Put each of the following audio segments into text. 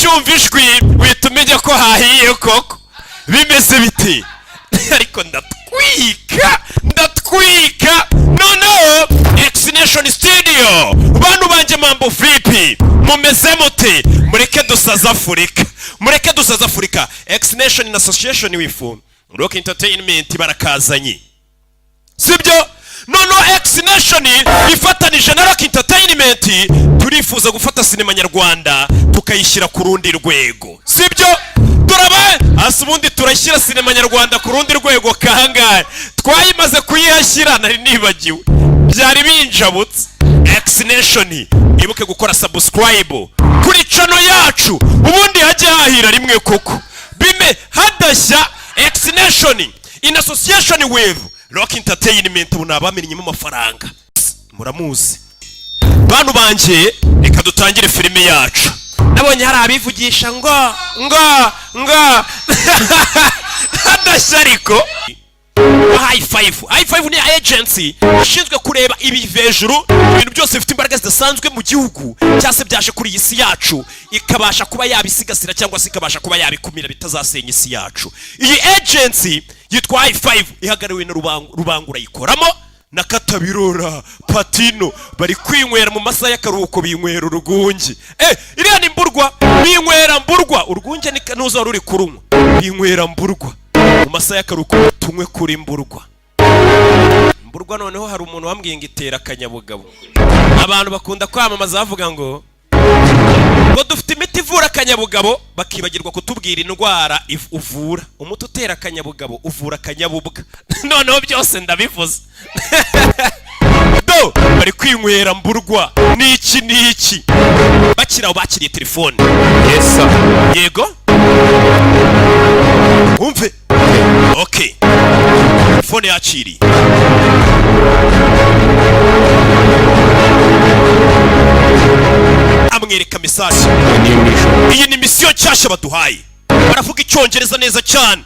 Ucyumva ijwi uhita umenya ko hahiye koko. Bimeze biti? Ariko ndatwika, ndatwika. Noneho X-Nation Studio, bantu banjye, mambo vipi? Mumeze mute? Mureke dusaze Afurika, mureke dusaze Afurika. X-Nation in association with Rock Entertainment barakazanye, sibyo? Noneho X Nation ifatanije na Rock Entertainment, turifuza gufata sinema nyarwanda tukayishyira ku rundi rwego, sibyo? Turaba hasi, ubundi turashyira sinema nyarwanda ku rundi rwego kangahe? Twayimaze kuyihashyira, nari nibagiwe, byari binjabutse. X Nation, ibuke gukora subscribe kuri channel yacu, ubundi hajye hahira rimwe koko bime hadashya. X Nation in association with Rock Entertainment, ubu ni abamenyemo amafaranga, muramuzi. Bantu banjye, reka dutangire filime yacu. Nabonye hari abivugisha ngo hadashya, ariko High Five, High Five ni agency ishinzwe kureba ibivejuru, ibintu byose bifite imbaraga zidasanzwe mu gihugu cyangwa se byaje kuri iyi si yacu, ikabasha kuba yabisigasira cyangwa se ikabasha kuba yabikumira bitazasenya isi yacu. Iyi agency yitwa High Five, ihagarariwe na Rubangura, ayikoramo na Katabirora Patino. Bari kwinywera mu masaha y'akaruhuko, binywera urwunge. Iriya ni mburwa, binywera mburwa. Urwunge ni nuza wari uri kurunywa. Binywera mburwa mu masaha y'akaruhuko. Tunywe kuri mburwa, mburwa. Noneho hari umuntu wambwiye ngo itera akanyabugabo. Abantu bakunda kwamamaza bavuga ngo dufite imiti ivura akanyabugabo, bakibagirwa kutubwira indwara uvura. Umuti utera akanyabugabo uvura akanyabubwa. Noneho byose ndabivuze. Do, bari kwinywera mburwa n'iki n'iki. Bakiri aho, bakiriye telefone. Yes, sir. Yego, wumve. Okay, telefone yakiriye. Amwereka message. A new mission. Iyi ni misiyo nshyashya baduhaye. Baravuga Icyongereza neza cyane.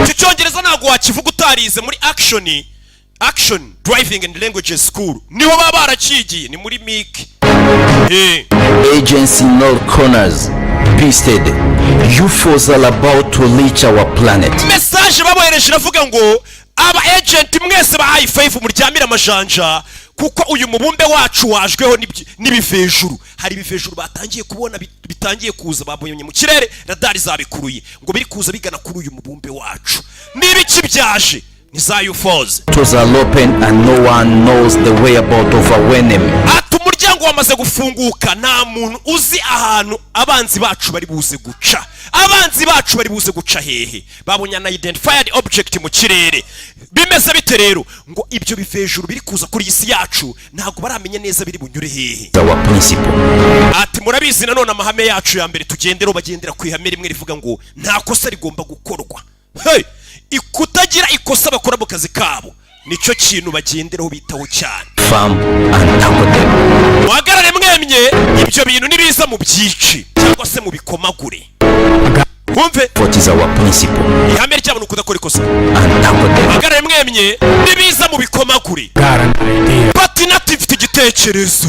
Icyo Cyongereza ntabwo wakivuga utarize muri Action Driving and Languages School, niho baba barakigiye, ni muri MIC. Agents in all corners, be steady. UFOs are about to reach our planet. Message babohereje iravuga ngo aba agent mwese ba High Five, muryamire amajanja, kuko uyu mubumbe wacu wajweho n'ibivejuru. Hari ibivejuru batangiye kubona bitangiye kuza, babonye mu kirere, radari zabikuruye ngo biri kuza bigana kuri uyu mubumbe wacu. N'ibiki byaje? Ni za UFOs. Doors are open and no one knows the way about of our enemy. Ati umuryango wamaze gufunguka, nta muntu uzi ahantu abanzi bacu bari buze guca. Abanzi bacu bari buze guca hehe? Babonye unidentified object mu kirere. Bimeze bite rero? Ngo ibyo bivejuru biri kuza kuri iyi si yacu, ntabwo baramenya neza biri bunyure hehe. Our principle. Ati murabizi nanone amahame yacu ya mbere tugenderaho, bagendera ku ihame rimwe rivuga ngo nta kosa rigomba gukorwa. Hey! Kutagira ikosa bakora mu kazi kabo nicyo kintu bagenderaho, bitaho cyane. Firm and tackle them. Muhagarare mwemye, ibyo bintu nibiza mu byici cyangwa se mu bikomagure. Wumve. What is our principle? Ihame ryabo ni ukudakora ikosa. And tackle them. Muhagarare mwemye, nibiza mu bikomagure. Got an idea. Patinati, mfite igitekerezo.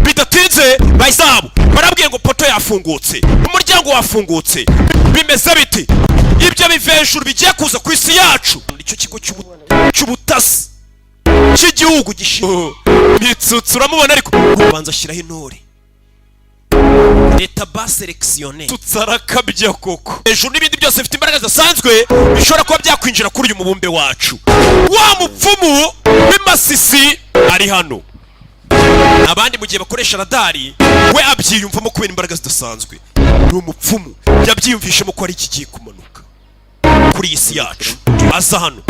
Bidatinze bayizabu barabwiye ngo portal yafungutse, umuryango wafungutse. Bimeze biti? Ibyo bivejuru bigiye kuza ku isi yacu, nicyo kigo cy'ubutasi cy'igihugu gishinzwe mitsutsu. Uramubona, ariko ubanza ashyiraho intore leta baselectionné. Tutsarakabya koko. Hejuru n'ibindi byose bifite imbaraga zidasanzwe bishobora kuba byakwinjira kuri uyu mubumbe wacu. Wa mupfumu w'imasisi ari hano. Abandi mu gihe bakoresha radari, we abyiyumvamo kubera imbaraga zidasanzwe, ni umupfumu, yabyiyumvishemo ko ari ikigiye kumanuka kuri iyi si yacu. Aza hano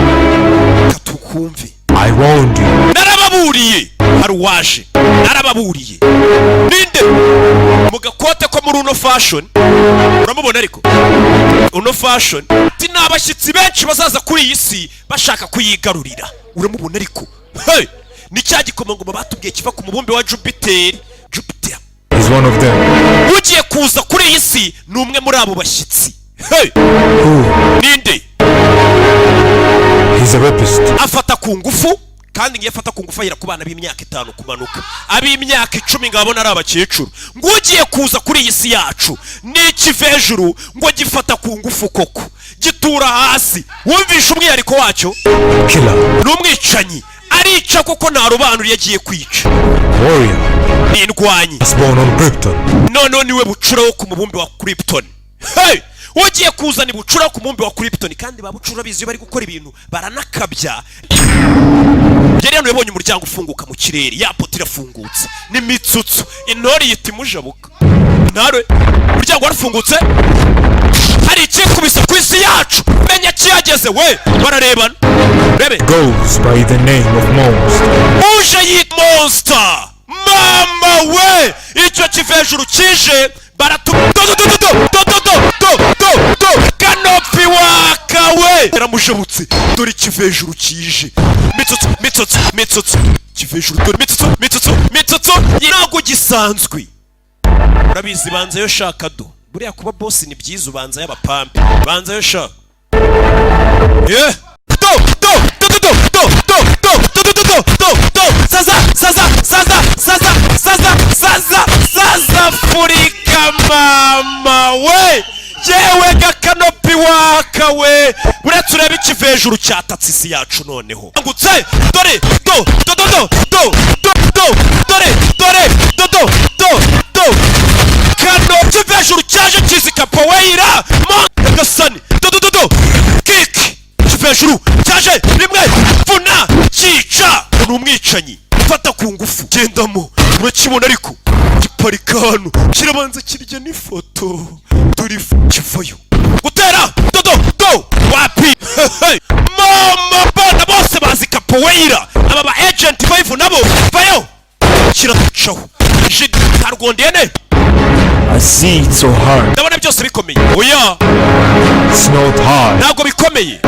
katukumve. I warned you. Narababuriye. Hari uwaje, narababuriye. Ninde mu gakote ko muri uno fashion? Uramubona, ariko uno fashion ati ni abashyitsi benshi bazaza kuri iyi si bashaka kuyigarurira. Uramubona, ariko hey! Ni cya gikomangoma batubwiye kiva ku mubumbe wa Jupiter, Jupiter. He's one of them. Ugiye kuza kuri iyi si ni umwe muri abo bashyitsi. Hey! Who? Ninde? He's a rapist. Afata ku ngufu Kandi ngiye afata ku ngufu, ahera ku bana b'imyaka 5 kumanuka, ab'imyaka 10 ngabona ari abakecuru. Ngo ugiye kuza kuri iyi si yacu ni ikivejuru, ngo gifata ku ngufu koko, gitura hasi. Wumvishe umwihariko wacyo? Killer. Ni umwicanyi, arica kuko nta robanura iyo agiye kwica. Warrior. Ni indwanyi. Was born on Krypton. Noneho niwe bucura wo ku mubumbe wa Krypton. Hey! Ugiye kuzana bucura wo ku mubumbe wa Krypton, kandi ba bucura bizi iyo bari gukora ibintu baranakabya. Yari hano, yabonye umuryango ufunguka mu kirere, ya poto irafungutse n'imitsutsu, intore yita imujabuka ntare. Umuryango warafungutse, hari ikikubise ku isi yacu, menya kiyageze we, bararebana rebe. Goes by the name of Monster. Uje yitwa Monster. Mama we, icyo kivejuru kije baratu do do do do do do do do do do canopy waka we yaramujabutse. Dore ikivejuru kije, mitsutsu, mitsutsu, mitsutsu, kivejuru, dore mitsutsu, mitsutsu, mitsutsu, ntabwo gisanzwe. Urabizi, banza yo shaka do, buriya kuba boss ni byiza, ubanza y'abapampe, banza yo shaka yeah. Do do do do do do do do do do do do do do saza saza saza saza saza saza saza furika. Mama we, yewe ga canopy waka we, uretse urebe ikivejuru cyatatse isi yacu noneho ngutse. Dore do do do do do do do, dore dore do do do do kano kivejuru cyaje kizi capoeira mo gasani do do do do kick. Kivejuru cyaje rimwe vuna cyica. Ni umwicanyi fata ku ngufu, gendamo urakibona, ariko giparika hano, kirabanza kirya n'ifoto. Dore ifu kivayo gutera do do do wapi. Mama, bana bose bazi capoeira, aba ba agent 5 nabo vayo, kiraducaho jidi karwondiyene. I see it's so hard. Ndabona byose bikomeye, oya. It's not hard. Ntabwo bikomeye.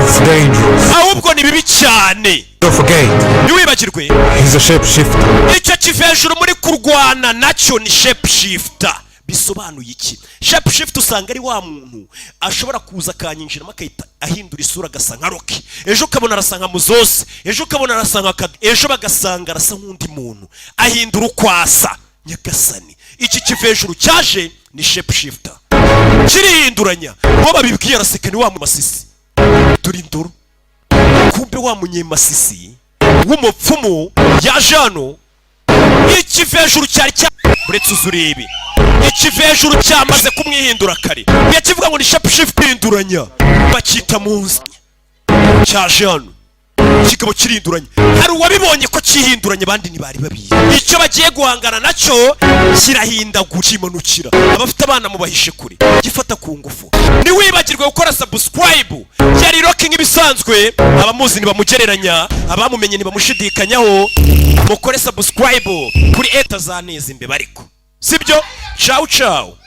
It's dangerous. Ahubwo ni bibi cyane. Don't forget, Ntiwibagirwe, he's a shapeshifter. icyo kivejuru muri kurwana nacyo ni shapeshifter. Bisobanuye iki? Shapeshifter usanga ari wa muntu ashobora kuza akanyinjiramo, akahita ahindura isura, agasa nka Rocky, ejo ukabona arasa nka Muzose, ejo ukabona arasa nka Kado, ejo bagasanga arasa nk'undi muntu, ahindura uko asa. Nyagasani, iki kivejuru cyaje ni shapeshifter, kirihinduranya. Uwo babibwiye araseka, ni wa Masisi. Turi induru, kumbe wa munyemasisi w'umupfumu yaje hano. Ikivejuru cyari cya uretse uzi urebe, ikivejuru cyamaze kumwihindura kare, yakivuga ngo ni shapeshift hinduranya, bakita munsi. Cyaje hano kikaba kirihinduranya, hari uwabibonye ko cyihinduranya, abandi ntibari babizi. Icyo bagiye guhangana nacyo kirahindagura, kimanukira. Abafite abana mubahishe kure, gifata ku ngufu. Ntiwibagirwe gukora subscribe. Yari Rocky nk'ibisanzwe, abamuzi ntibamugereranya, abamumenye ntibamushidikanyaho. Mukore subscribe kuri eta zaneza imbeba, ariko sibyo. Ciao ciao.